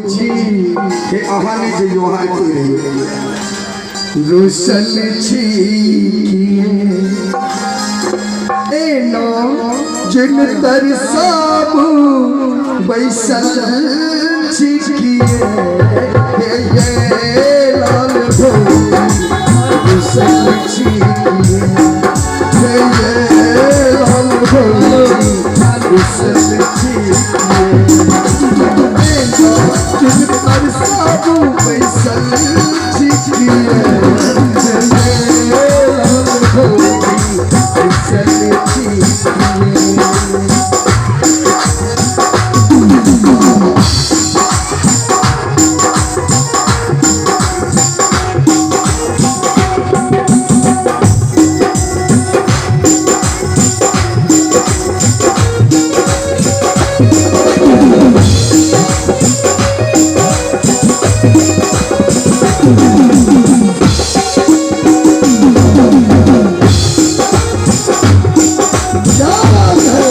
भौजी हे अहाँ नहि जइयो, अहाँ एतै रहियो। रुसल छी किए एना जिन तरसाबू बैसल छी किए, हे ये लाल भौजी रुसल छी किए, हे ये लाल भौजी रुसल छी किए एना जिन तरसाबू बैसल छी किए, हे ये लाल भौजी बैसल छी किए। क्या बात है।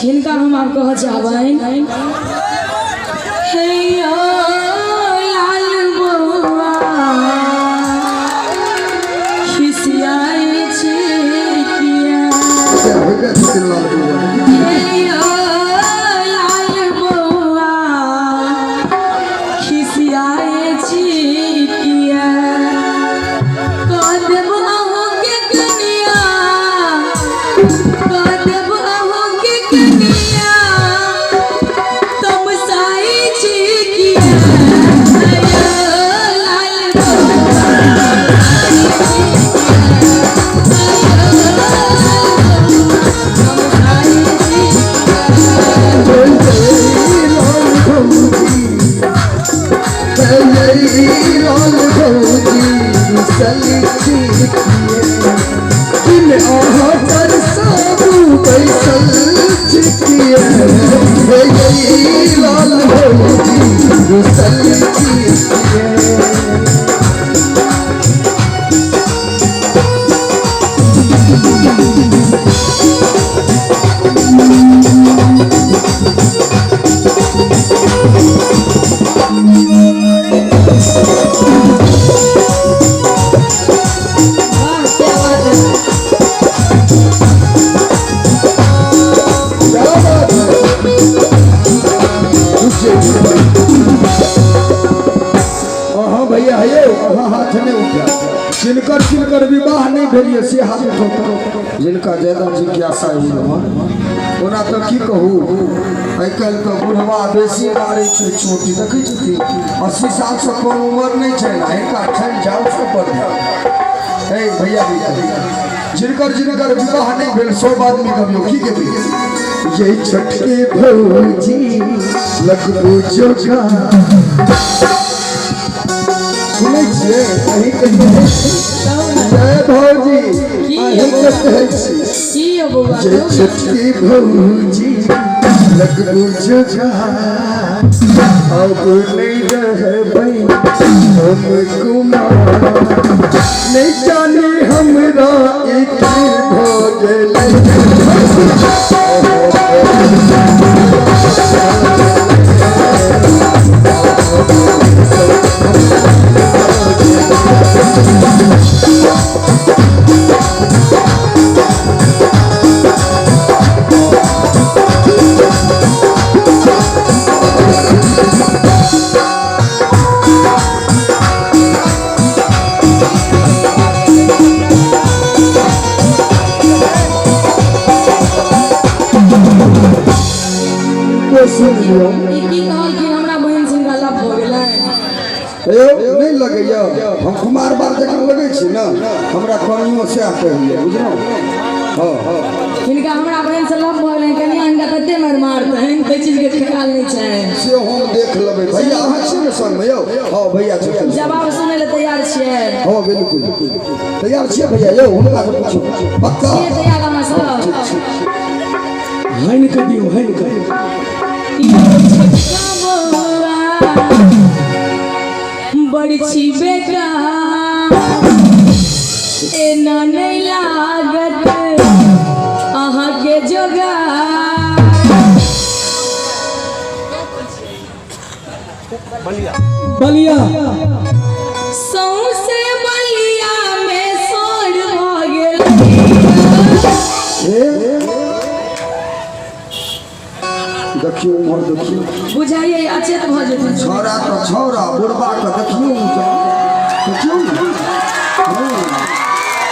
हिनका हम आब कहऽ चाहबनि, हे यौ लाल बौआ खिसियाइ छी किया, क्या होइते छथिन लाल बौआ? हे यौ लाल बौआ खिसियाइ छी किया, कऽ देब अहूँके कनिया, कऽ देब अहूँके कनिया, तमसाइ छी किया, हे यौ लाल बौआ तमसाइ छी किया। जय जय लाल भौजी, जय जय लाल भौजी रुसल छी किए, किन अहाँ तरसाबू बैसल छी किए, जय जय लाल भौजी रुसल छी किए। वाह क्या बात है। क्या बात है। रुक जाइए। अहाँ भैया हे यौ, अहाँ हाथ नहि उठा। जिनकर जिनकर विवाह नहि भेल यऽ से हाथ उठौता, जिनका ज्यादा जिज्ञासा है हमर। ओना तऽ की कहू, आइ काल्हिके बुढ़वा बेसी मारै छै चोटी, देखै छथिन 80 सालसँ कम उमर नहि छनि आ हिनका छनि जाउसँ पर। हे भैया भैया, जिनकर जिनकर विवाह नहि भेल सब आदमी कहियौ की गेबै। ये छोटकी भौजी लगबू जोगा, सुनै छियै? अहीँके कहै छी। कहू ने। जय भौजी। की अहीँके कहै छी। की यौ बौआ? ये कहू ने। छोटकी भौजी लगबू जोगा, अब नहीं रहबै हम कुमार, नहीं जाने हमरा ई की भऽ गेलै। सुन लियौ। ई की कहलखिन? हमरा बहिन से हिनका लव भऽ गेलै? यौ नहि लगैया, हम कुमार बार जकाँ लगै छी ने, हमरा कनियो सएह कहैया, बुझलहुँ? हँ। हिनका हमरा बहिन से लव भऽ गेलै, कनिया हिनका तते मारि मारतनि, ताहि चीजके ख्याल नहि छनि। से हम देख लेबै। भैया अहाँ छियै ने संगमे यौ? हँ भैया छथिन। जवाब सुनै लए तैयार छियै? हँ बिल्कुल तैयार छियै भैया। यौ हुनका से पूछू पक्का छियै तैयार अहाँ सब? हानि कऽ दियौ, हानि कऽ। यौ छोटका बौआ बड़ छी बेकार, एना नहि लाग बलिया। सौंसे बलिया में सोर भऽ गेल। हे, देखियौ उम्हर देखियौ। बुझाइए अचेत भऽ जेतै। छौड़ा तऽ छौड़ा, बुढ़बा के देखियौ ऊँचा देखियौ ने। हँ,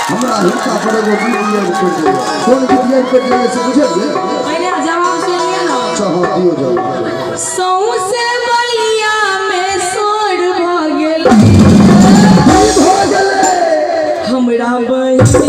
हमरा हिनका पर एगो गीत याद पड़ि जाइए। कोन गीत याद पड़ि जाइए से बुझलियै? पहिने जवाब सुनि लिअ ने। अच्छा हँ, दियौ जवाब। सौंसे बलिया में सोर भऽ गेल। की भऽ गेलै? हमरा बहिन के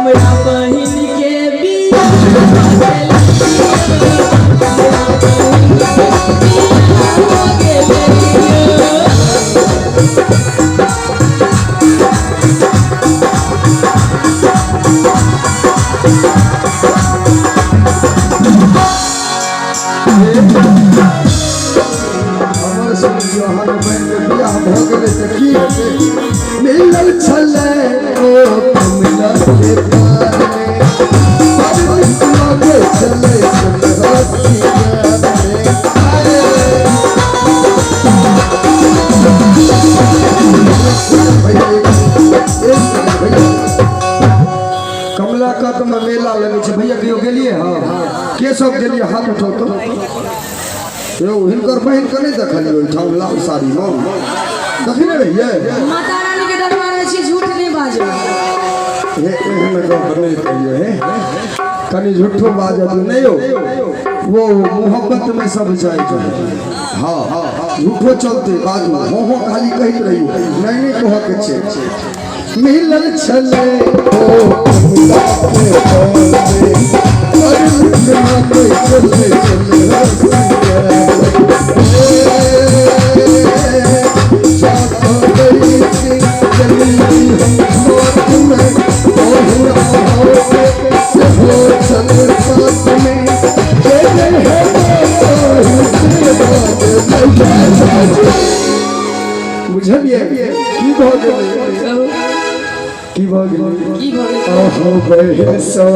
हमरा बहिन के बियाह भऽ गेलै। हमर सुनियो, अहाँके बहिनके बियाह भऽ गेलै तऽ की हेतै? मिलल छलै ओ कमला के पार में, बड़ नीक लागै छलै सुनरा सिंगार में। अरे भैया, एक एक सेकंड भैया। कमला कात में मेला लगै छै भैया, कहियो गेलियै? हँ, के सब गेलियै? हाथ उठाउ तऽ। यौ, हिनकर बहिनके नहि देखलियै ओहिठाम लाल साड़ीमे? देखने रहियै? माता रानी के दरबार में छी, झूठ नहीं बाजू। हे, एहन गप नहि कहियौ। हे, कनि झूठो बाजत नहि यौ। वो मोहब्बत में सब जायज है। हाँ, झूठो चलते, बाजू। हो हो खाली कहैत रहियौ, नहीं नहीं कहके छै। मिलल छलै ओ कमला के पार में, बड़ नीक लागै छलै सुनरा सिंगार। जात बैसी चली हम साथ में, बहुरा से हो चल साथ में, तेरे है बुझलियै? की भऽ गेलै? की भऽ गेलै? की भऽ गेलै? अहो बहे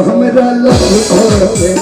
हमरा लग भऽ गेलै।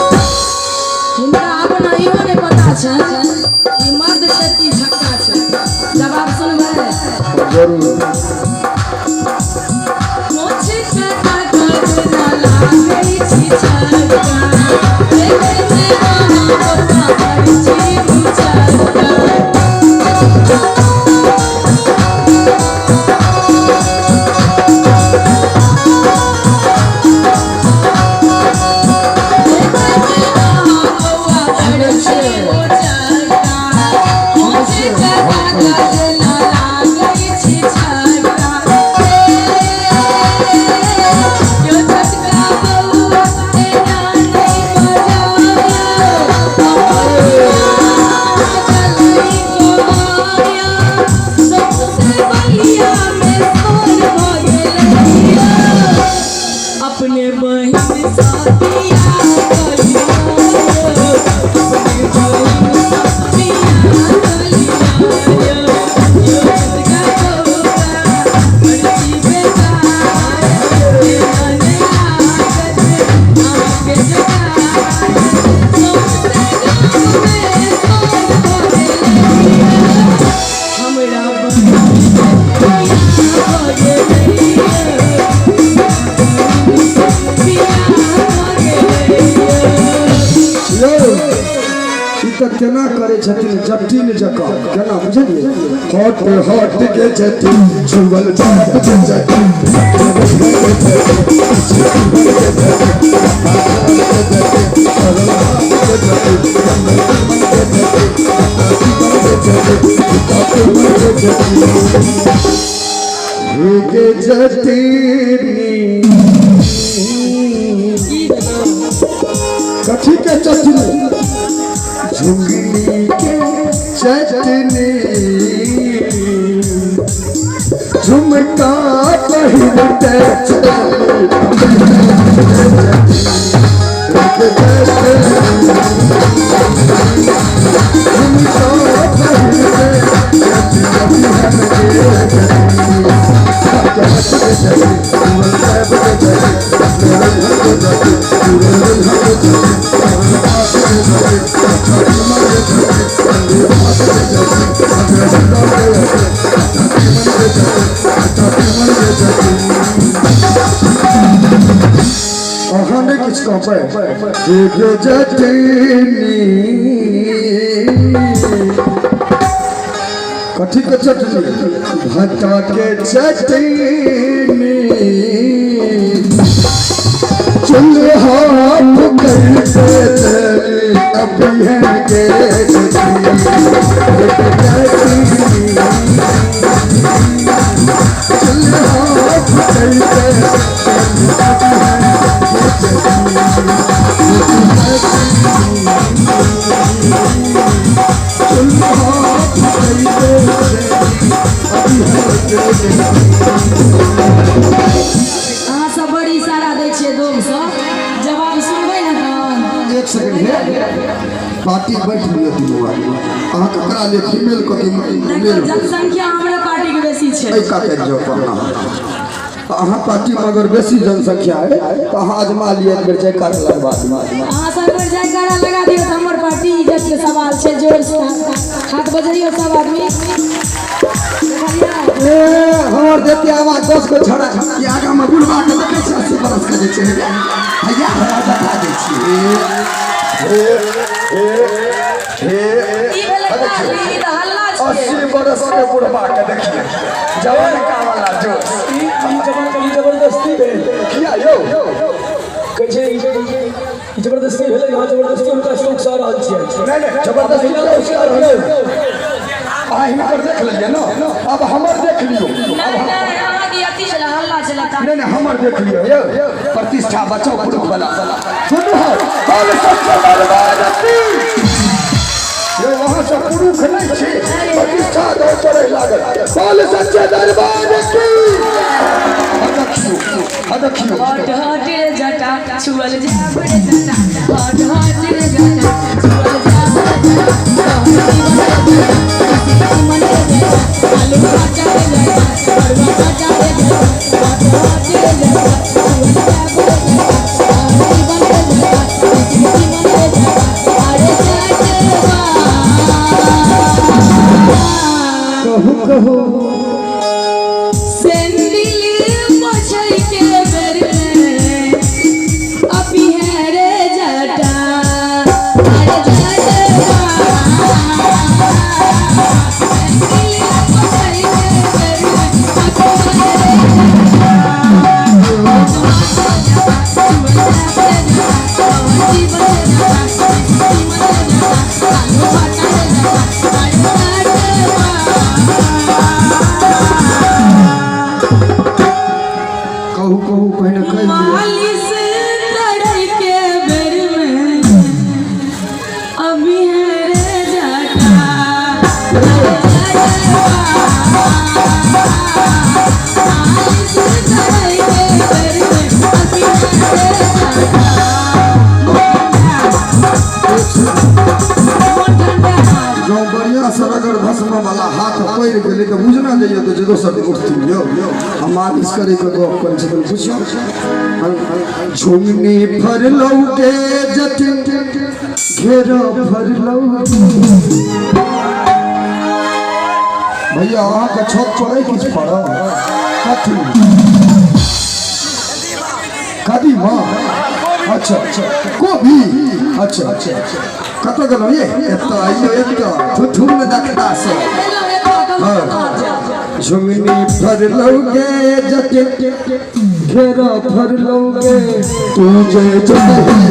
हमरा हिनका अपना इहो नहि पता छनि ई मर्द छथि कि झक्का छै। जवाब सुनबै? जरूर। मोछ के ताकत ना लागै छी छक्का, देखै छै अहाँ बौआ बड़ छी उचक्का। देखै छै अहाँ बौआ बड़ छी उचक्का, मोछ के ताकत ना लागै छी छक्का। यो झटका बौआ एना नहि बजाउ। तऽ तेना करै छथिन जटिन जकाँ केना बुझलियै हट हट के जटिन छुअल बाप के जटिन हे जटिनी कथी के चटनी झुंगनी के चटनी झुमका पहिरते अहाँ नहि किछु कहबै हे जटिनी कथी के चटनी भट्टा के चटनी चूल्हा फुकैते तेरी अभी के चटनी चूल्हा फुकैते अहाँ सब बड़ इशारा दै छियै दोगसँ जवाब सुनबै ने तहन। एक सेकंड हे पार्टी बैठ लिअ दुनू आदमी अहाँ ककरा लिए फीमेल कऽ कि देखियौ मेल जनसंख्या हमरे पार्टीके बेसी छै। एहि कात आबि जाउ पहना अहाँ पार्टीमे अगर बेसी जनसंख्या है तऽ अहाँ अजमा लिअ एक बेर जयकारा लगबा दिअ। अहाँ सब एक बेर जयकारा लगा दियौ तऽ हमर पार्टी इज्जतके सवाल छै। जोरसँ हाथ बजैयौ सब आदमी। देखलियै ए हमर देते आवाज 10 गो छड़ा ई आगामे बुढ़बा के देखै छी 80 बरस के जे छै भैया हमरा देखा दै छी। ई भेलै ताली, ई तऽ हल्ला छियै। 80 बरस के बुढ़बा के देखिए जवान का वाला जोश। ई ई जबर ई जबरदस्ती भेल। किया यौ कहै छै ई ई जबरदस्ती भेलै। अहाँ जबरदस्ती हुनका से उकसा रहल छियै। नहीं नहीं जबरदस्ती महिला किया उकसा रहल छै। अहाँ हिनकर देख लेलियै ने, अब हमर देख लियौ। नहि नहि अहाँके अथी छलै, हल्ला छलै। नहीं नहीं हमर देख लियौ यौ। प्रतिष्ठा बचाओ पुरुष वाला सुनू हौ बोल सच्चे दरबार की। यौ अहाँ सब पुरुष नहीं छी, प्रतिष्ठा दो पड़े लागल। बोल सच्चे दरबार की। देखियौ देखियौ हट हट रे जटा छुअल जाब रे जटा, हट हट रे जटा छुअल जाब रे जटा, तोहर जीवन रे जटा, किसी मन रे जटा, आलू काटा रे जटा, बरुआ काटा रे जटा, हट हट रे जटा छुअल जाब रे जटा, तोहर जीवन रे जटा, किसी मन रे जटा, अरे जटवा। कहू कहू सेंडिल पोछै के बेर में अभी है रे जटा, अरे जटवा। सेंडिल पोछै के बेर में अभी है रे कहू कहू पहिने कहि दियौ। मालिश करै के बेर में अभी है रे जटा, अरे जटवा। मालिश करै के बेर में अभी है रे जटा। मोन ठंडा। जँ बढ़िआँ से रगड़ भस्म वाला हाथ पड़ि गेलै तऽ बुझना जाइए तऽ जे दोसर दिन उठथिन यौ। हम मालिश करैके गप करै छी तऽ बुझियौ। झुमनी फरलौ के जटिन घेरा फरलौ। भैया अहाँके छत पर अइ किछु फड़ल? कथी कदीमा? अच्छा कोबी। अच्छा अच्छा, कतऽ गेलहुँ ये? एतऽ आइयो, एतऽ ठुठुन देखता से। हाँ, झुमनी फरलौगे जटिन, घेरा फरलौगे, तू जे जबही।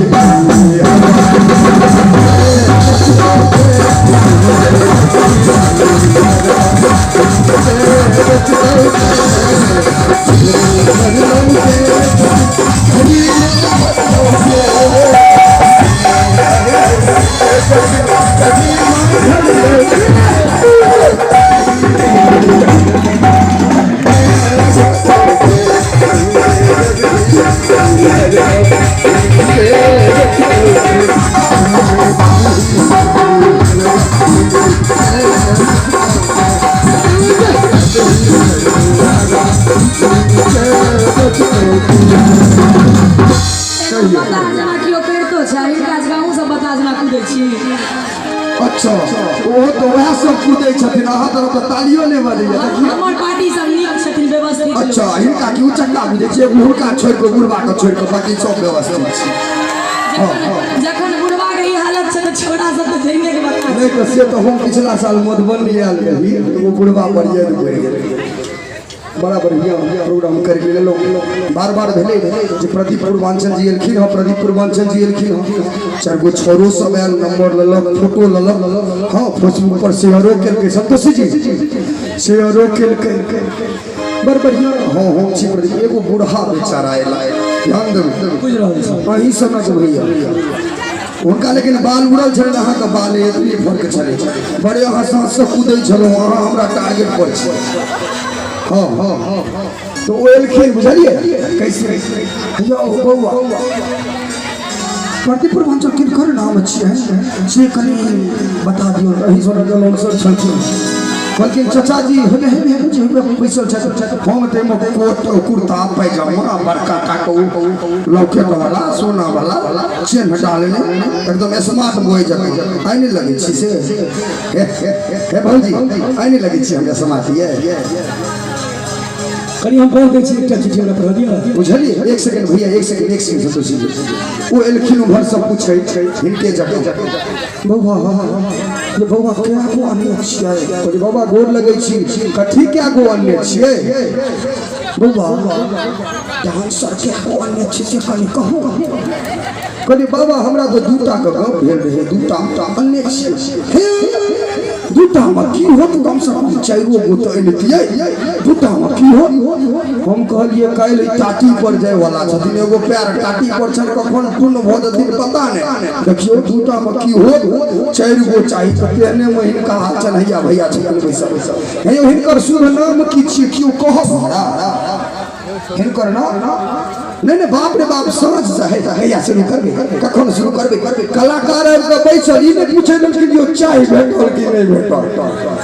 बताह जेना केओ करितो छै, हिनका जकाँ अहूँ सब बताह जेना कूदै छी? अच्छा, ओहो तऽ वएह सब कूदै छथिन, अहाँ तरफ तऽ तालियो नहि बजैया, देखियौ। हमर पार्टी सब नीक छथिन, व्यवस्थित लोक। अच्छा, हिनका की उचक्का बुझै छियै? एगो हुनका छोड़ि कऽ, बुढ़बा के छोड़ि कऽ बाकी सब व्यवस्थित छै। जखन जखन बुढ़बा के ई हालत छै तऽ छोड़ा सब तऽ जइने के बता। नहि तऽ से तऽ हम पिछला साल मधुबनी आयल रही तऽ ओ बुढ़बा पर याद पड़ि गेल। बड़ा बढ़िया प्रोग्राम करि लेलहुँ। बार बार भेलै जे प्रदीप पूर्वांचल जी एलखिन हँ, प्रदीप पूर्वांचल जी एलखिन हँ, चारि गो छोरो सब आयल, नंबर लेलक, फोटो लेलक, हँ, फेसबुक पर शेयरो केलकै, संतोषी जी शेयरो केलकै, बड़ बढ़िया। हँ, हम छी प्रदीप। एगो बूढ़ा बेचारा अयला, ध्यान देबै। बुझि रहल छी। अहीं सनक भैया हुनका, लेकिन बाल उड़ल छलनि, अहाँके बाल एतबी फर्क छलै। बड़े अहाँ साँझसँ कूदै छलहुँ, अहाँ हमरा टारगेट पर छी। हँ हँ हँ, तऽ ओ एलखिन, बुझलियै कैसे? यौ बौआ, प्रदीप पूर्वांचल किनकर नाम छियै से कनि बता दियौ। एहि सनक अनाउंसर छलखिन। कहलखिन, चाचा जी हेबे हेबे हेबे हेबे बैसल छथि। हम ताहिमे कोट कुर्ता पैजामा, बड़का टाके ओ लॉकेट वाला, सोना वाला चेन डालने, एकदम स्मार्ट बॉय जकाँ। आइ नहि लगै छी से? हे हे भौजी, आइ नहि लगै छी हम स्मार्ट ये? कनि हम पढ़ दै छी, एकटा चिट्ठी हमरा पढ़ दिअ। बुझलियै? एक सेकंड भैया, एक सेकंड, एक सेकंड संतोषी जी। ओ एलखिन उम्हर से पूछै हिनके जकाँ, बौआ, ये बौआ, कए गो अनने छियै? कहलियै, बाबा गोर लगै छी, कथी कए गो अनने छियै? बौआ, डांसर कए गो अनने छियै से कनि कहू। कहलियै, बाबा हमरा तऽ दूटा के गप भेल रहै, दूटा अनने छियै। हे, दूटामे की होत? कमसँ कम चारिओ गो तऽ अनितियै, दूटामे की होत? हम कहलियै, काल्हि टाटी पर जायवला छथिन, एगो पैर टाटी पर छनि, कखन पूर्ण भऽ जेथिन पता नहि। देखियौ, दूटामे की होत? चारि गो चाही। तऽ तेहनेमे हिनका हाथ छनि, हैया भैया छथिन बैसल। हे यौ, हिनकर शुभ नाम की छियै? केओ कहब हमरा हिनकर नाम? नहि नहि, बाप रे बाप, साँझ से है हैया शुरू करबै, कखन शुरू करबै? कलाकार आबि कऽ बैसल, ई नहि पूछै देलखिन जे चाय भेटल कि नहि भेटल,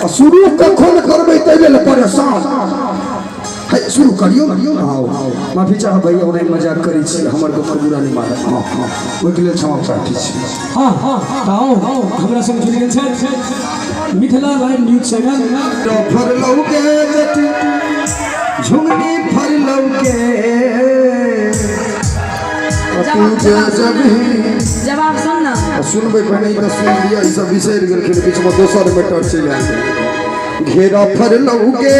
आ शुरू कखन करबै ताहि लेल परेशान है। शुरू करियौ। हँ, माफी चाहब भैया, ओनाही मजाक करै छी, हमर गप्प बुरा नहि मानब। हँ हँ, ओहिके लेल क्षमा प्रार्थी छी। हँ हँ, तऽ आउ, हमरा संग जुड़ि गेल छथि मिथिला लाइव न्यूज चैनल। फरलौके जट, झुंगनी फरलौके तू जे जबही। जवाब सुन ना। सुनबै पहिने ई तऽ सुनि लिअ, ई सब बिसरि गेलखिन, बीचमे दोसर मैटर चलि आयल। घेरा फरलौके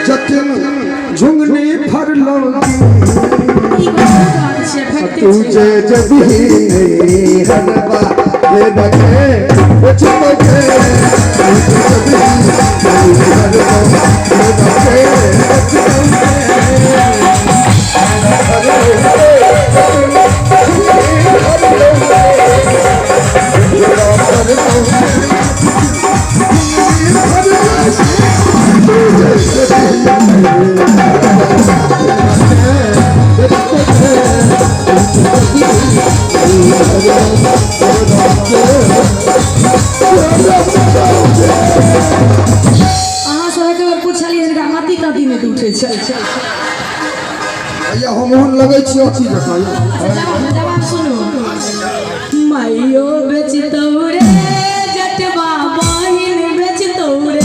जटिन, झुंगनी फरलौके, ई बहुत बात छियै, फेकते तू छियै। जे जबही हरबा हे रखे बचतौके, तू जे जबही हरबा हे रखे बचतौके। अहाँ सब एक बेर पुछलियै हिनका मति तति नहि उठै छै। भैया, हम ओहन लगै छी अथी जकाँ यौ? जवाब जवाब सुनू। माइयो बेचतौ रे जटवा, बहिन बेचतौ रे,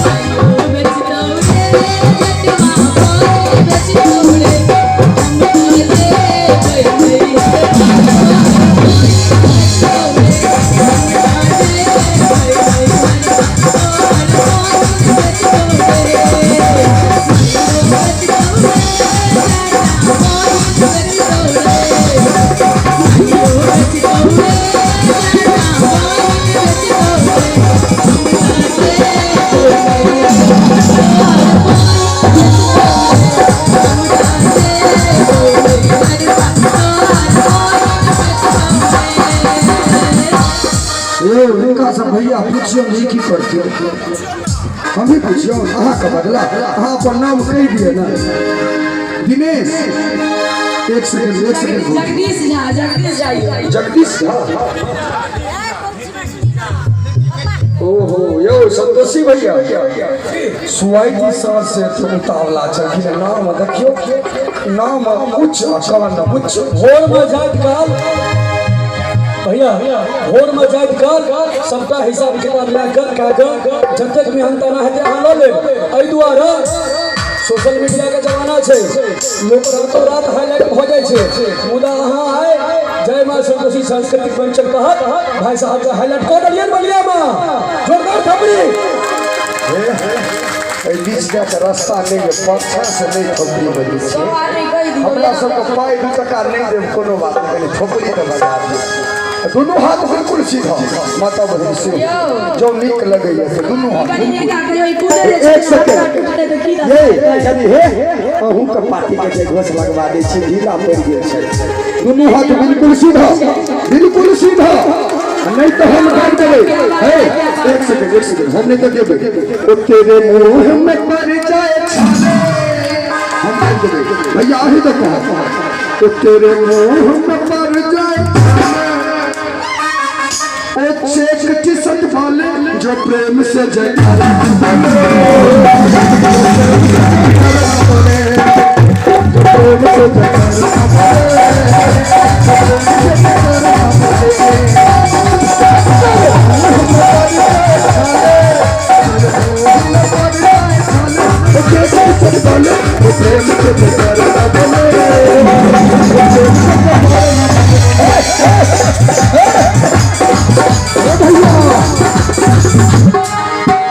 माइयो बेचतौ रे जटवा, बहिन बेचतौ रे, हम तऽ देबै। भैया पुछियो नहीं की करतियो हम ही पुछियो अहाँके बदला अहाँ अपन नाम कहि दिअ ने दिनेश एक सेकंड एक सेकंड जगदीश झा जगदीश झा जगदीश झा ओहो यौ संतोषी भैया सुआइती साँझ से उतावला छलखिन नाम देखियौ नाम उच्च आ कान उच्च भोर में जाइत काल भैया भोर में जाइत काल सबटा हिसाब किताब लए कऽ कए कऽ जतेक मेहनताना हेतै अहाँ लऽ लेब। एहि दुआरे सोशल मीडिया के जमाना छै, लोक रातो रात हाईलाइट भऽ जाइ छै, मुदा अहाँ आइ जय माँ संतोषी सांस्कृतिक मंचक तहत भाई साहब के हाईलाइट कऽ देलियनि बलिया में। जोरदार थपड़ी। एहि बीच जाके रास्ता नहि यऽ, पाछाँ से नहि थोपड़ी बजै सब छै। आदमी कहि दियौ। हमरा सबके पाइ 2 टका नहि देब कोनो बात नहि, कनि थोपड़ी तऽ बजा दियौ। दुनू हाथ बिल्कुल सीधा, माता बहिन से जो नीक लगैया से दुनू हाथ कनि बिल्कुल। हिनका कहियौ ई कूदै जे छै एक सेकंड हाथ टूटतै तऽ की ये कनि हे अहूँके पार्टीके जे घोष लगवा दै छी, ढीला पड़ि गेल छै। दुनू हाथ बिल्कुल सीधा, बिल्कुल सीधा, नहीं तो हम कर देबै। हे एक सेकंड एक सेकंड, हम नहीं तो देबै। ओ तेरे मुंह में पड़ जाए छाले, हम कर देबै भैया, अही तो कहो। ओ तेरे मुंह में पड़ जाए छाले, ओ चेक टिसट वाले जो प्रेम से जयकारा बोले, जो प्रेम से जयकारा बोले, जो प्रेम से जयकारा बोले।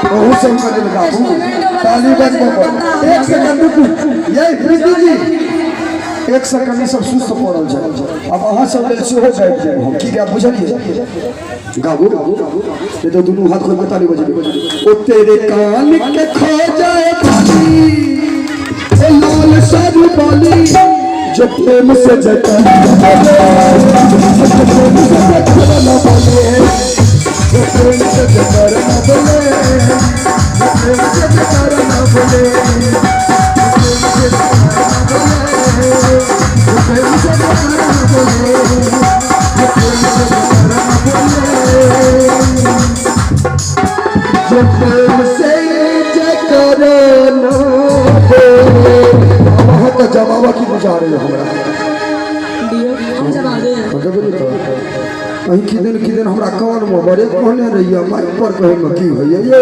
अहूँ सब कनि गाबू, ताली बजबऽ पड़त। एक सेकंड रुकू, ये प्रीति जी एक सेकंड, ई सब सुस्त पड़ल छै। आब अहाँ सब लेल सेहो गाबि देब हम। की गायब बुझलियै? गाबू, नहीं तो दुनू हाथ खोल के ताली बजेबै। ओ तेरे कान के खो जाए बाली, ओ लाल सारू बाली, जो प्रेम से जयकारा बोले, जो प्रेम से जयकारा बोले, जो प्रेम से जयकारा बोले, जो प्रेम से जयकारा बोले, जो प्रेम से जयकारा बोले, जो प्रेम से जयकारा बोले, जो प्रेम से जयकारा ना बोले। अब अहाँ तऽ जवाब की बुझा रही हमरा? दियौ, हम जवाब देब। देबै ने तऽ अहीं किदन किदन हमरा कान में बड़े कहने रहियै, माइक पर कहैमे की होइए ये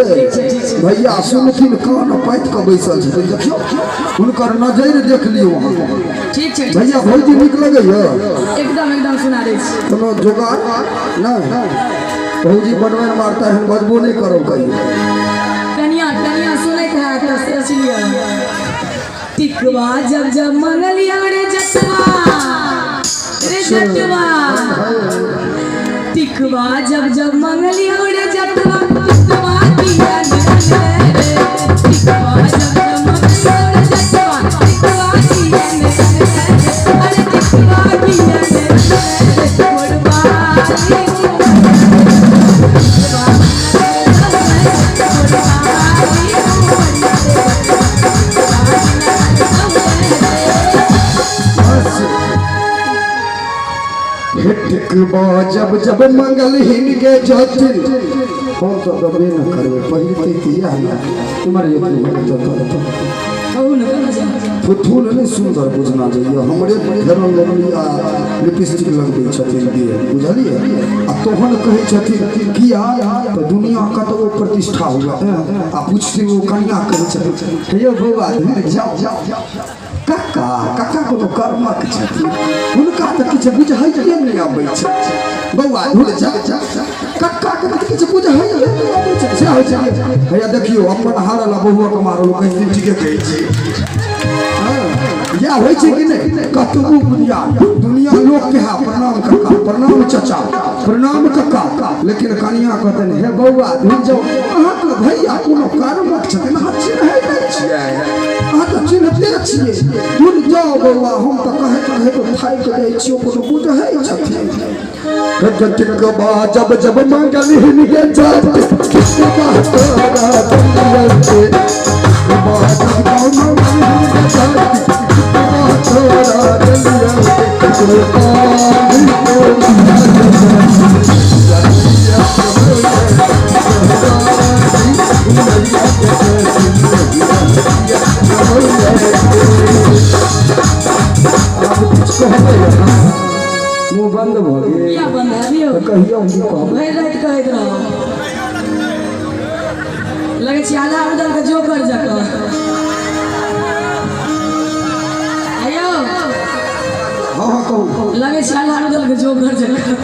भैया? सुनथिन, कान पाति कऽ बैसल छथिन, देखियौ हुनकर नजरि देख लियौ अहाँ। ठीक छै। भैया भौजी नीक लगैए? एकदम एकदम सुना दै छी। कोनो जोगाड़ नहि भौजी बनबै मारता एहन बजबो नहि करब कहियो। कनिया कनिया सुनैत हैत तऽ सोचि लिअ। टिकवा जब जब मंगलिया रे जटवा रे जटवा, टिकवा जब जब मंगलिया रे जटवा, टिकवा किया ने रे, टिकवा जब जब मंगलिया रे जटवा, टिकवा किया ने रे, अरे टिकवा किया ने रे, गोड़बाली टिकबा जब जब मंगल हिनके जटिल, हम तऽ गबे न करबै, पहिरते तऽ इएह ने इम्हर जेतै तऽ कहू ने कहू जा। थुथुन नहि सुन्दर बुझना जाइए, हमरे फेरन लगली आ लिपस्टिक लगबै छथिन देह, बुझलियै? आ तोहन कहै छथिन किया तऽ दुनिया कतबो प्रतिष्ठा हुए आ पुछथिन ओ कनिया कहै छथिन हे यौ बौआ धुर जाउ, कक्का कक्का कोनो कर्मक छथिन, हुनका तऽ किछु बुझाइए नहि अबै छै। बौआ धुर जा, कक्का के तऽ किछु बुझाइए नहि अबै छै। से होइ छै भैया, देखियौ अपन हारल आ बौआ के मारल, कहै छथिन ठीके कहै छी। इएह होइ छै कि नहि? कतबो दुनिया दुनिया लोक के है प्रणाम कक्का, प्रणाम चचा, प्रणाम कक्का, लेकिन कनिया कहतनि हे बौआ धुर जाउ, अहाँके भैया कोनो कर्मक छथिन, अहाँ चिन्है नहि छियै, अहाँ तऽ चिन्हते छियै, धुर जाउ बौआ, हम तऽ कहैत कहैत थाकि जाइ छियै, कोनो बुझै छथिन। टिकबा जब जब मंगल हिनके जात टिकबा तोरा दुनिया के टिकबा जब जब मंगल हिनके जात टिकबा तोरा दुनिया के गोपाल को आब किछु कहबै अहाँ? मुँह बन्द भऽ गेल किया बंद है यौ तऽ कहियौ हम कहबै भरि राति कहैत रहब लगै छै आधा उदल के जोकर जकाँ आयौ हँ हँ कहू लगै छै आधा उदल के जोकर जकाँ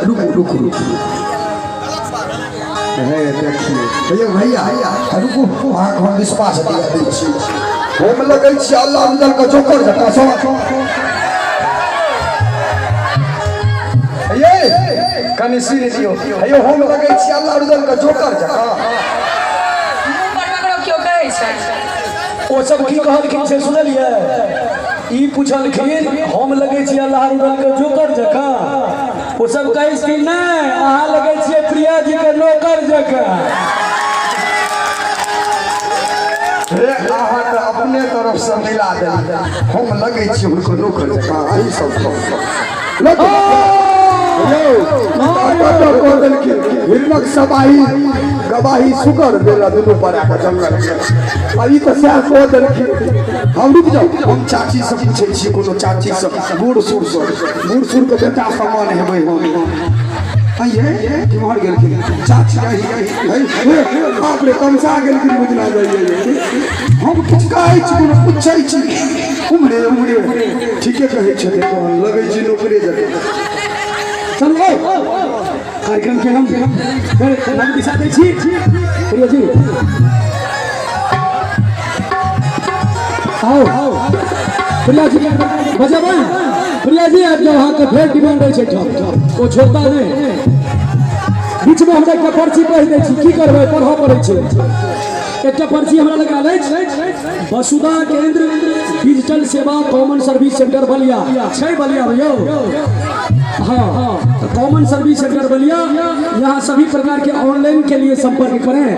रुकू रुकू रुकू हे देखियौ हे भैया रुकू अहाँके हम विश्वास दिया दै छी हम लगै छी अल्लाह अन्दर के जोकर जकाँ सब ये कनि सुनि लियौ हे हम लगै छी अल्लाह अन्दर के जोकर जकाँ मुँह पर ककरो केओ कहै छै ओ सब की कहलखिन से सुनलियै ई पुछलखिन हम लगै छी अल्लाह रुदल के जोकर जकाँ ओ सब कहै छथिन नहि अहाँ लगै छियै प्रिया जी के नौकर जकाँ हे अहाँ तऽ अपने तरफसँ मिला देलियै हम लगै छी हुनकर नौकर जकाँ अहीं सब हिरणक सबाही गवाही सुकर भेल दुनू पड़ा कऽ जंगल आ ई तऽ सएह कऽ देलखिन हम रुकि जाउ हम चाचीसँ पूछै छी कोनो चाचीसँ बूढ़ सूढ़सँ बूढ़ सूढ़के बेटा समान हेबै हम आइये केम्हर गेलखिन चाची आइ हे बाप रे तमसा गेलखिन बुझना जाइए हम किछु कहै छी कोनो पूछै छी उम्हरे उम्हरे ठीके कहै छथिन तहन लगै छी नौकरे जकाँ चलू कार्यक्रम के हम फेर नव दिशा दै छी प्रिय जी आओ प्रिया जी बजेबै प्रिया जी आबि जाउ अहाँके फेर डिमांड अछि एहिठाम ओ छोड़ता नहि बीचमे हमरा एकटा पर्ची पढ़ि दै छी की करबै पढ़ऽ पड़ै छै एकटा पर्ची हमरा लग आयल अछि वसुधा केंद्र डिजिटल सेवा कॉमन सर्विस सेंटर बलिया छै बलिया भैया हाँ तो कॉमन सर्विस सेंटर बलिया यहाँ सभी प्रकार के ऑनलाइन के लिए संपर्क करें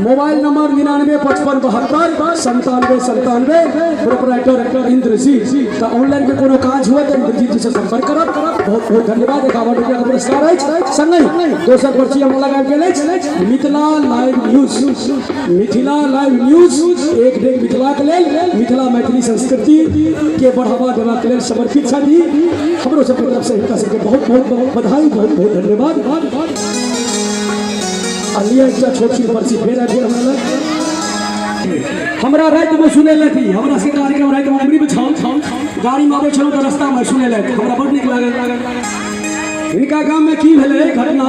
मोबाइल नंबर 99 55 72 97 97 प्रोपराइटर इंद्रजीत तो ऑनलाइन के कोनो काज हुए तो इंद्रजीत जी से संपर्क करब बहुत बहुत धन्यवाद 51 रुपया के पुरस्कार अछि संगहि दोसर पर्ची हमरा लग आबि गेल अछि Mithila live news Mithila live news एक डेग मिथिलाके लेल मिथिला मैथिली संस्कृति के बढ़ावा देबाक लेल समर्पित छथि हमरो सबके तरफ से हिनका सबके बहुत बहुत बधाई बहुत बहुत धन्यवाद आ लिअ एकटा छोट छिन पर्ची फेर आबि गेल हमरा लग हमरा रातिमे सुनेलथि हमरा सबके कार्यक्रम रातिमे उमरीमे छल गाड़ीमे आबै छलहुँ तऽ रस्तामे सुनेलथि हमरा बड्ड नीक लागल हिनका गाममे की भेलै घटना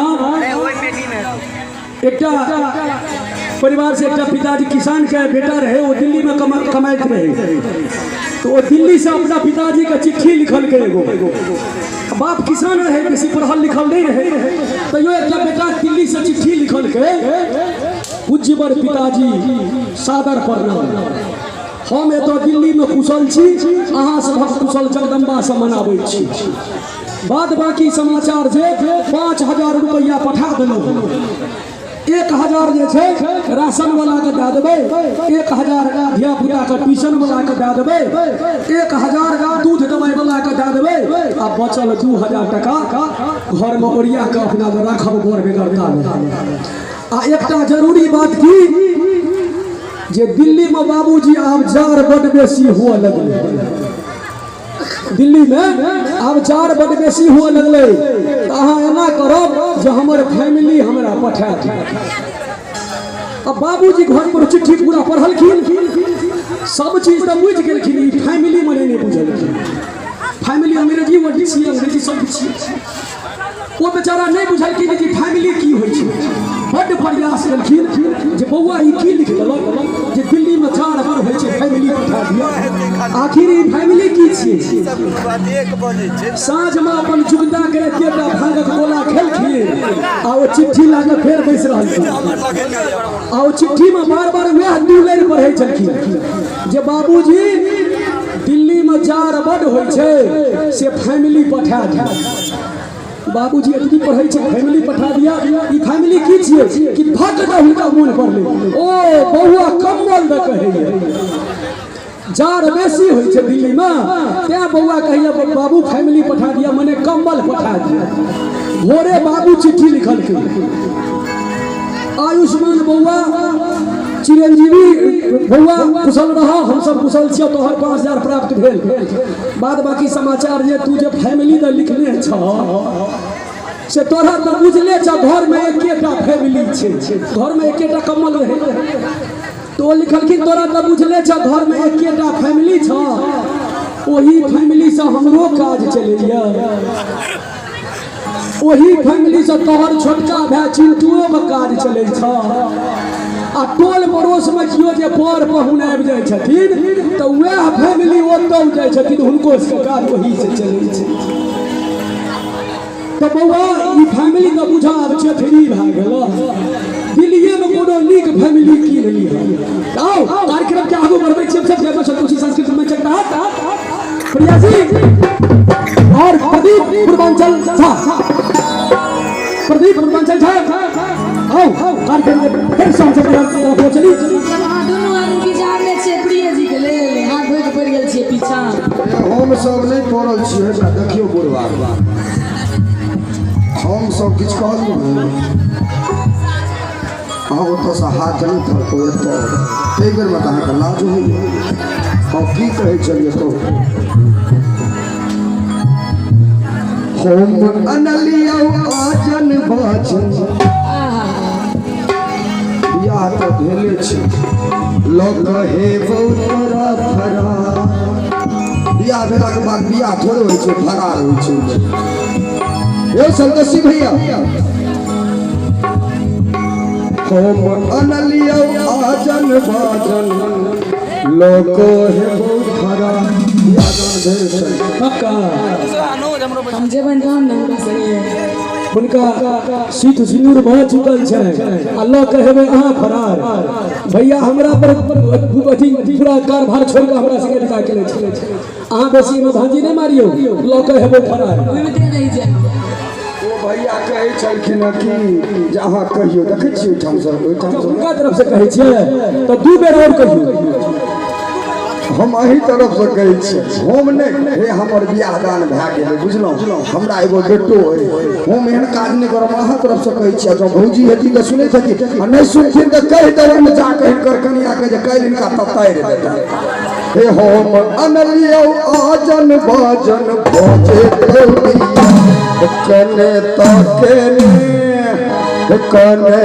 एकटा परिवार से एकटा पिताजी किसान के बेटा रहे वो दिल्ली में कमाइत रहे तो वो दिल्ली से अपना पिताजी के चिट्ठी लिखलकै एगो बाप किसान रहे बेसी पढ़ल लिखल नहीं रहे तैयो एकटा बेटा दिल्ली से चिट्ठी लिखलकै पूज्यवर पिताजी सादर प्रणाम हम एतऽ दिल्ली में कुशल छी अहाँ सभक कुशल जगदम्बा से मनाबै छी बाद बाकी समाचार जे 5000 रुपैआ पठा देलहुँ 1000 जे छै राशन वाला के दए देबै 1000 धिया पुता के ट्यूशन वाला के दए देबै 1000 दूध दवाई वाला के दए देबै आ बचल 2000 टका घर में ओरिया के अपना लग राखब बर बेगरता में आ एकटा जरूरी बात की जे दिल्ली में बाबूजी आब जाड़ बड बेसी हुअ लगलै दिल्ली में आब जाड़ बड बेसी हुअ लगलै तऽ अहाँ एना करब जे हमर फैमिली हमरा पठा दिअ अब बाबूजी घर पर चिट्ठी पूरा पढ़लखिन सब चीज तऽ बुझि गेलखिन ई फैमिली मने नहि बुझलखिन फैमिली अंग्रेजी वर्ड छियै अंग्रेजी शब्द छियै ओ बेचारा नहि बुझलखिन जे फैमिली की होइ छै बड्ड प्रयास केलखिन जे बौआ ई की लिख देलक जे दिल्लीमे चार बार होइ छै फैमिली पठा दिअ आखिर ई फैमिली की छियै साँझमे अपन जुगता के एकेटा भांगक गोला खेलखिन आ ओ चिट्ठी लऽ कऽ फेर बैस रहल छलखिन आ ओ चिट्ठीमे बार बार वएह दू लाइन पढ़ै छलखिन जे बाबूजी दिल्लीमे जाड़ बड्ड होइ छै से फैमिली पठा दिअ। बाबूजी एतबी पढ़ै छै फैमिली पठा दिया। ई फैमिली की छियै कि फट दऽ हुनका मोन पड़लै, ओ बौआ कम्बल दऽ कहैया, जाड़ बेसी होइ छै दिल्ली में, तें बौआ कहैया बाबू फैमिली पठा दिया, मने कम्बल पठा दिया। भोरे बाबू चिट्ठी लिखलकै, आयुष्मान बौआ चिरंजीवी बौआ कुशल रह, हम सब कुशल छियौ, तोहर 5000 प्राप्त भेल। बाद बाकी समाचार जे तू जे फैमिली दऽ लिखने छह से तोरा तऽ बुझले छह घरमे एकेटा फैमिली छै, घरमे एकेटा कम्बल रहै। तो ओ लिखलखिन तोरा तऽ बुझले छह घरमे एकेटा फैमिली छह, ओही फैमिलीसँ हमरो काज चलैया, ओही फैमिलीसँ तोहर छोटका भाय चिंटुओके काज चलै छह, आ टोल पड़ोसमे केओ जे पर पहुन आबि जाइ छथिन तऽ वएह फैमिली ओतऽ जाइ छथिन, हुनको सबके काज ओहीसँ चलै छै। तऽ बौआ ई फैमिली तऽ बुझा आब चेथरी भए गेल, दिल्लीएमे कोनो नीक फैमिली कीन लिअ। आओ कार्यक्रम के आगू बढ़बै छी हमसब। जय संतोषी संस्कृत मंचक तहत प्रिया जी और प्रदीप पूर्वांचल झा, प्रदीप पूर्वांचल झा, आओ कार्यक्रम के फिर से हमसब तरफ पहुँचली। अहाँ दुनू आदमी विचारने छियै प्रिय जी के लेल, हाथ धोइ के पड़ि गेल छियै पीछा। हम सब नहि पड़ल छियै, देखियौ बुढ़वा, हम सब किछु कहलहुँ अहाँ ओतऽसँ हाथ नहि थड़कू एतऽ, एहि बेरमे तऽ अहाँके लाज होइए। हम की कहै छलियै कहू। हम अनलियौ आजन बाजन, बियाह तऽ भेले छै, लऽ हेबौ तोरा फरार। बियाह भेलाके बाद बियाह थोड़े होइ छै, फरार होइ छै। यौ संतोषी भैया, हम अनलियौ आजन बाजन, लोको हेबौ फरार। बियाह दान भेल छै पक्का हम जेबनि तहन ने हुनका संगे। हुनका सीत सिन्दूर भऽ चुकल छै आ लऽ के हेबै अहाँ फरार। भैया हमरा पर अथी पूरा कारभार छोड़ि कऽ हमरा संगे विदा केने छै, अहाँ बेसी एहिमे भांजी नहि मारियौ, लऽ के हेबै फरार। घुमिते रहि जायब। ओ भैया कहै छलखिन हँ कि जे अहाँ कहियौ, देखै छियै ओहिठामसँ ओहिठामसँ हुनका तरफसँ कहै छियै तऽ 2 बेर आओर कहियौ। हम अही तरफसँ कहै छी, हम नहि हे हमर बियाह दान भए गेलै बुझलहुँ, हमरा एगो बेटो अइ, हम एहन काज नहि करब, अहाँ तरफसँ कहै छी। आ जँ भौजी हेती तऽ सुनैत हेती, आ नहि सुनथिन तऽ कहि देबनि जाकऽ हिनकर कनियाके जे काल्हि हिनका ततारि देतनि। हे हम अनलियौ आजन बाजन भजे कने तकेने कने तकेने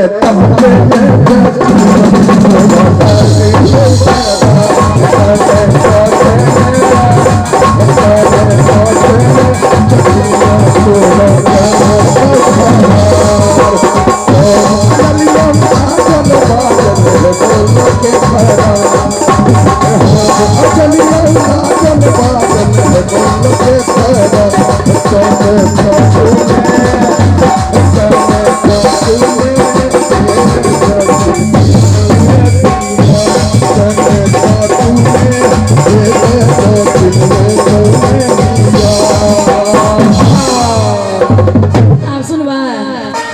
आब सुनबै।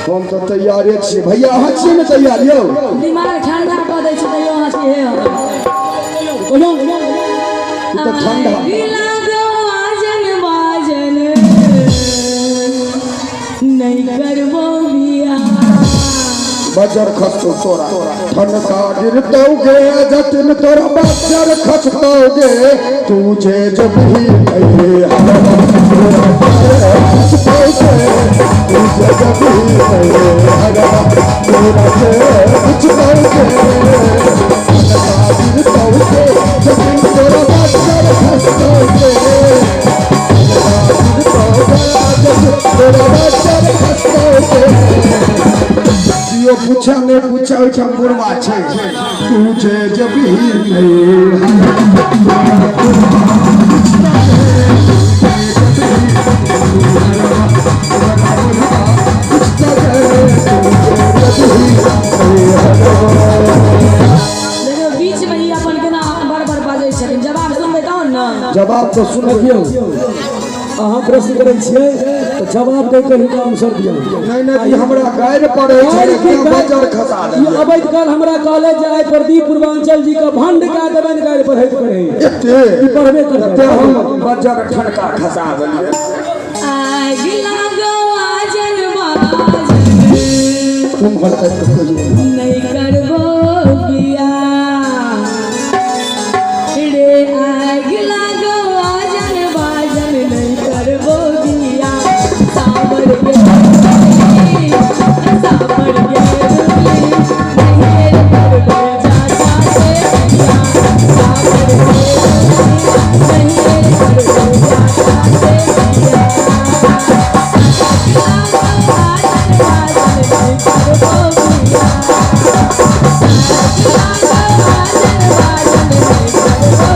हम तऽ तैयारे छियै भैया, अहाँ छियै ने तैयार? यौ दिमाग ठंडा कऽ दै छै तैयो अहाँ छियै। कहियौ ई तऽ ठंडा आजन बाजन नहीं करबो बियाह, बजर खसतौ तोरा ठनका गिरतौ गे जतिन, तोरा बजर खसतौ गे, तुझे जब ही कहे तोरा बजर खसतौ गे, तुझे जब ही कहे तोरा खसतौ गे, ठनका गिरतौ गे जतिन, तोरा बजर खसतौ गे, ठनका गिरतौ गे जतिन, तोरा बजर खसतौ गे। कियो पूछे नहि पूछे ओहिठाम बुढ़वा छै, तुझे जब ही देखियौ बीच में ई अपन केना बड़ बड़ बाजै छथिन, जवाब सुनबै तहन ने। जवाब तऽ सुनबै। देखियौ अहाँ प्रश्न करै छियै तऽ जवाब दे के हिनका आंसर दियौ। नहि नहि, ई हमरा गारि पड़ै छै, गारि की एते बजर खसा ई देलियै। अबैत काल हमरा कहले जे आइ प्रदीप पूर्वांचल जी के भंड कए देबनि गारि पढ़ैत पढ़ैत। एते ई पढ़बे करतै। एते हम बजर ठनका खसा देलियै। आगि लागो आजन बाजन तुम्हर तक कहियो नहीं करबो बियाह रे, आगि लागो आजन बाजन नहीं करबो बियाह, सावर के सावर के डोली नहीं करबो चाचा से बियाह, सावर के डोली नहीं करबो चाचा से बियाह, आजन बाजन नहीं करबो बियाह, आजन बाजन नहीं करबो बियाह।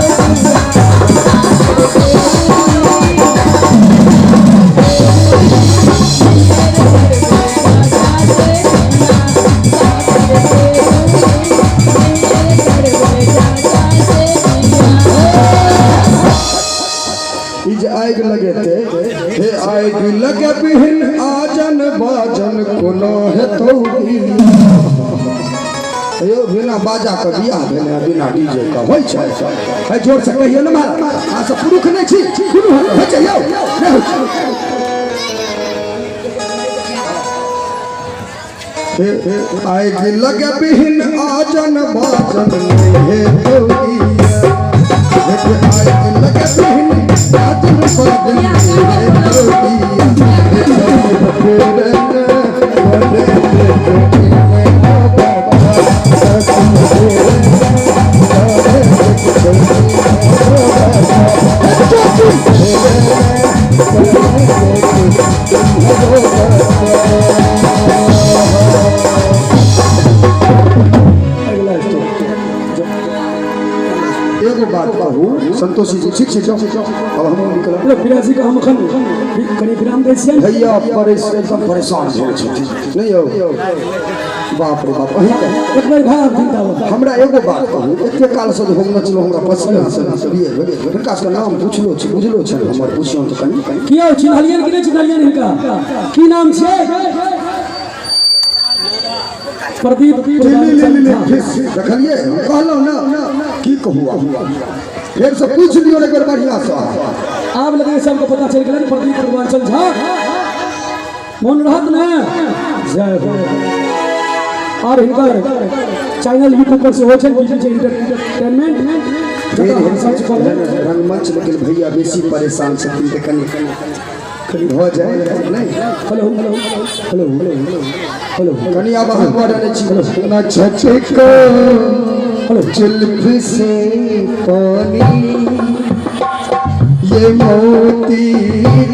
ई जे आगि लगेते हे, आगि लगे बिहिन आजन बाजन कोनो हेतौ यौ, बिना बाजा के बियाह भेलै, बिना डीजे के होइ छै? है जोर से कहियौ ने महाराज, अहाँ सब पुरुष नहि छी? कोनो होइ छै यौ? नहि होइ छै। हे आगि लगे बिहिन आजन बाजन नहीं हेतौ, आगि लगे बिहिन आजन बाजन नहीं हेतौ। अगिला स्टेप। एगो बात कहू संतोषी जी, ठीक छै, जाउ, अब हम निकलब। चलो, प्रिया जी के हम एखन कनि विराम दै छियनि। भैया परेश एकदम परेशान भेल छथिन, नहि यौ? बाप रे बाप, अहीं के एक बेर भाय आबथिन ताबत। हमरा एगो बात कहू, एते कालसँ जे हम नचलहुँ, हमरा पसीना से नचलियै, हिनका सबके नाम पुछलो छै, बुझलो छै हमर? पुछियौन तऽ कनि कनि। की यौ, चिन्हलियनि कि नहि चिन्हलियनि हिनका? की नाम छै? प्रदीप ली ली ली ली, देखलियै? हम कहलहुँ ने, की कहू आब, फेरसँ पूछि लियौ एक बेर बढ़िआँसँ। आब लगे सबके पता चलि गेलनि, प्रदीप पूर्वांचल झा। मोन रहत ने? जय हो। और हिनकर चैनल यूट्यूब पर सेहो छनि, बीबीजे एंटरटेनमेंट। फेर जतऽ सर्च कऽ लेब। रंगमंच, लेकिन भैया बेसी परेशान छथिन तऽ कनि कनि भऽ जाय नहि? Hello hello hello hello. कनि आब अहाँ कऽ रहने छी न छचको हेलो। जुल्फ से पानी, ये मोती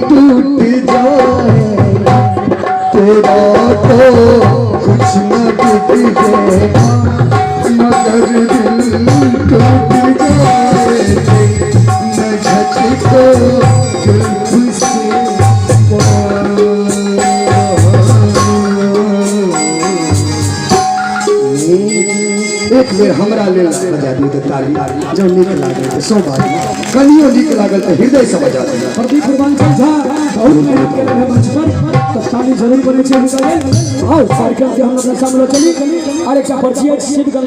टूट जाए, तेरा तो कुछ न बिगड़ेगा मगर दिल टूट जाए, न झटको जुल्फ से पानी। एक बेर हमरा लेल बजा दियौ तऽ ताली, जब नीक लागल तऽ सौ बात, कनियो नीक लागल तऽ हृदयसँ बजा दियौ। प्रदीप पूर्वांचल झा बहुत मेहनत केलनि हेँ मंच पर, तऽ ताली जरूर बनै छै हुनका लेल। आउ, कार्यक्रम के हम अपना सामने चली। आर एकटा परिचय शिव गंगा।